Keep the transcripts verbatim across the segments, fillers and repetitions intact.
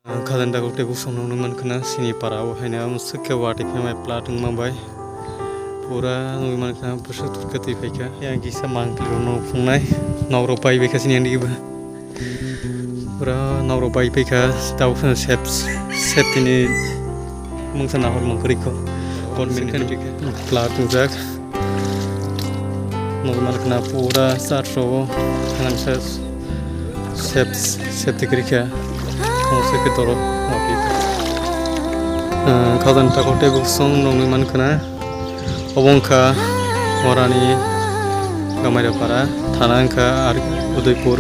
Ang khajani dago tei bwswk nuknwi mankha na sini para o haino swk khe watwi khe mai plat wngma bai. Pura nugwi mankha bwswk thwk khe twi phaikha. Yang kisa mangpli rok no phungnai. Nok rok bai bai kha sini ani ba. Pura nok rok bai bai kha. Tabuk phano sep-, safety ni mungsa nahor mangkwrwi kho. Government khe plat wngjak. Nugwi mankha na pura church o hansa sep-, safety kwrwi kha. Tongse khe toro mapli. Ah, khajani takhuk tei bwswk nugwi mankha na. Obo wngkha Morani Gamairapara, thana wngkha R-, Udaipur.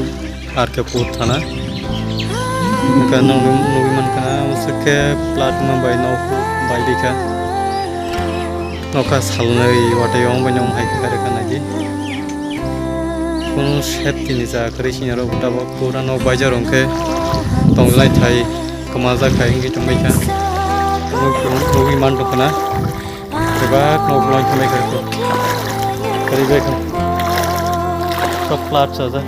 R K Pur thana. Hwnkhe nugwi, nugwi mankha na, aswk khe plat ma bai nok bai rikha. Nokha salnwi watwi wng bai wng hai khe kare kha naidi. Kunu safety ni jaga kwrwi sini oro tabuk pura nok baijak rok khe tonglai thai kwmajak hai wngwi tongbai kha. Nugwi, nugwi man tongkha na. Bebak nok bolong khe mai kha. Kari bai kha. Kok plat sa ja.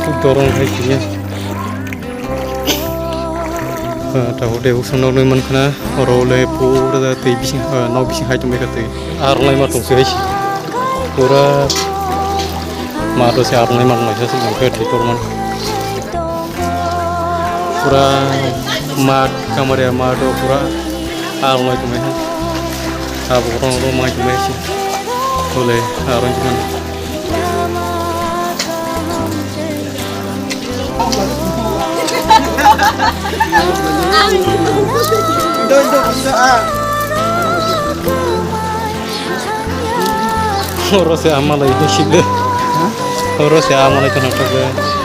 Kuk dorong hai kini. Ah, tabuk de usang nok nwi mankha na. Oro le pura da twi bising, ah, nok bising hai tongbai kha twi. Arlai ma tongsi hai si. Pura mato se arlai ma tongsi hai si twi torman. Pura mat kamare mato pura arlai tongbai hai. Abo rong rong mai tongbai si. Tole arlai tongman. Oro se ama lai ni sile. Oro se ama lai kono thok.